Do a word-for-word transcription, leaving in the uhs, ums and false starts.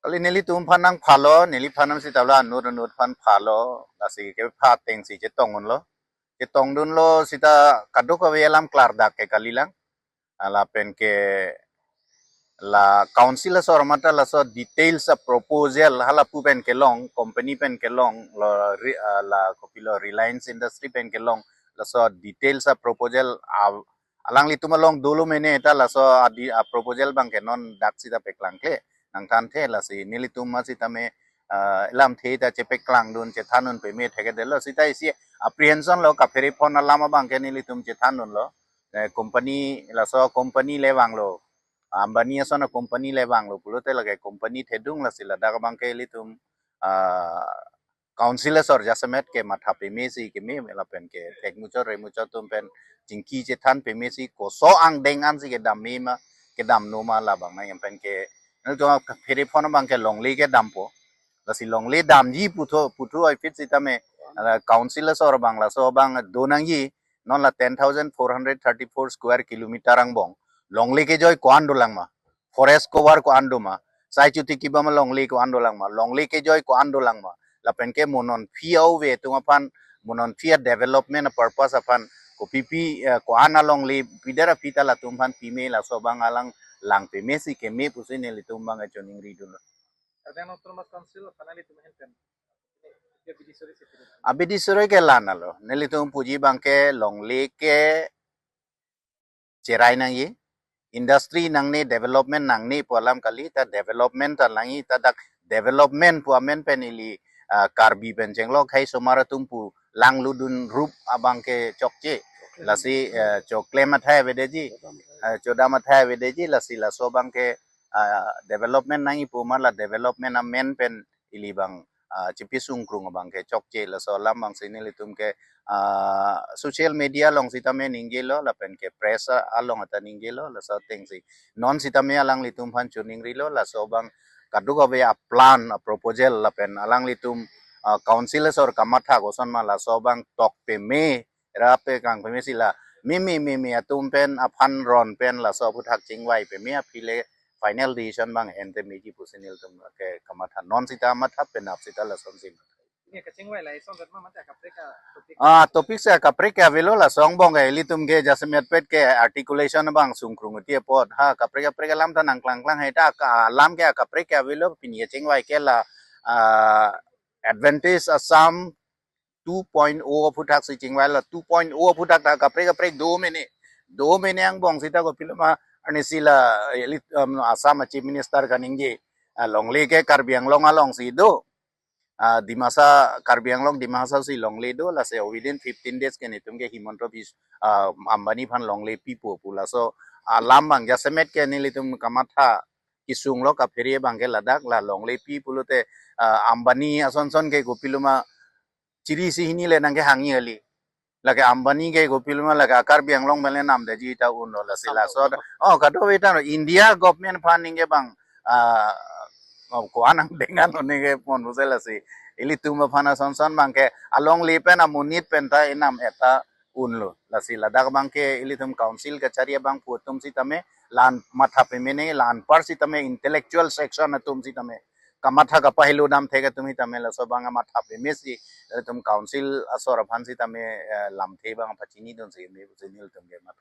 Kali nelitum aphan nangphalo, neliphan nang sita la anut anut aphan phalo, lasi kepha atengsi chetong unlo. Chetongdunlo sita kadokave alam klardak ke kalilang. Lapen ke la council asor mata laso details a proposal hala pu pen kelong, company pen kelong, lo ri-, ah, la kopilo Reliance Industry pen kelong, laso details a proposal a alanglitum along dolo mene ta laso adi a proposal abang ke non dak sita peklangkle nangthanthe, lasi nelitum ma sitame, ah, lamthe ta chepeklangdun chethandun peme thekdetlo, sita isi apprehension lo, kaphere phon alam abang ke nelitum chethandunlo. Eh, company, laso company le vanglo, Ambani ason a company le vanglo pulote lake company thedung, lasi ladak abang ke ilitum, ah, council asor jasemet ke matha pemesi keme lapen ke thek muchot re muchot atum pen chingki chethan pemesi koso angdeng ansi kedam mema, kedam noma labang nang yang pen ke nelitum kaphere phon abang ke longle kedampo. Lasi longle damji putho, putho aphit sitame, ah, council asor abang laso abang do nangji, non la ten thousand four hundred thirty-four square kilometer angbong longle kejoi ko-an dolang ma, forest cover ko-an doma, sai chuti kibama longle ko-an dolang ma, longle kejoi ko-an dolang ma, lapen ke mo non phi ave atum aphan, mo non phi a development purpose aphan, kopi pi, eh, ko-an alongle pidera pita latum aphan pime, laso abang alang lang pemesi keme pusi nelitum abang choningridunlo. Karbi Anglong Autonomous Council aphan nelitum ahin pen abidi suri si pidun. Abidi suri ke la-an lo. Nelitum puji abang ke longle ke cherai nangji. Industry nangne, development nangne pu alam kali, ta development ta nangji, ta dak development pu amen pen ili, ah, Karbi pen chenglok hai osomar atum pu langlutdun rup abang ke chokche. Lasi, eh, choklem athai avedeji, eh, chodam athai avedeji, lasi laso abang ke, ah, development nangji pu ma la development amen pen ili abang, ah, chipi sungkrung abang ke chokche, laso alam abangsi nelitum ke, ah, social media along sitame ningjelo lapen ke press a-, along ta ningjelo, laso atengsi non sitame alanglitum aphan choningrilo, laso abang kadokave a plan, a proposal lapen alanglitum, ah, council asor kamatha koson ma laso abang tok peme, rape kang pemesi la mimi mimi atum pen aphan ron pen laso aphuthak chingvai peme aphi le final decision abang ente meji pusi nelitum ke kamatha, non sita matha penap sita lasonsi. Ini kachingvai la ison rat ma mate kaprek a topic. Ah, topic si kaprek ke avelo, laso angbong ke ilitum ke jasemet pet ke articulation abang sungkrung uti apot. Ha, kaprek kaprek alam ta nangklangklang hai ta ka alam ke kaprek ke avelo, pini kachingvai ke la, ah, Advantage Assam two point o aphuthak si chingvai, la two point o aphuthak ta kaprek kaprek do mene. Do mene angbong sita kopilo ma arnisi la, eh, lit-, um, Assam a Chief Minister kaningje, ah, longle ke Karbi Anglong alongsi do. Ah, Dimasa, Karbi Anglong Dimasa si longle do, lasi within fifteen days ke netum ke Himanta Bis-, ah, Ambani aphan longle pipo pu laso alam abang jasemet ke nelitum kamatha kesunglo, kaphere abang ke ladak, la longle pi pulote, ah, Ambani asonson ke kopilo ma chiri si hini le nangkehangji kali. Lake Ambani ke kopilo ma lake Karbi Anglong pen le namdeji ta unlo, lasi laso. Oh, kadokave ta no, India government aphan ningje abang, ah, oh, ko-an angdeng an ningje pon pusi lasi ilitum aphan asonson abang ke alongle pen amonit pen ta inam eta unlo. Lasi ladak abang ke ilitum council kachari abang pu atum sitame la-an matha pemene, la-anpar sitame intellectual section atum sitame kamatha kapahelo dam thek atum sitame laso abang matha pemesi ilitum council asor aphan sitame, eh, lamthe abang pachinidunsi me pusi nelitum ke matha.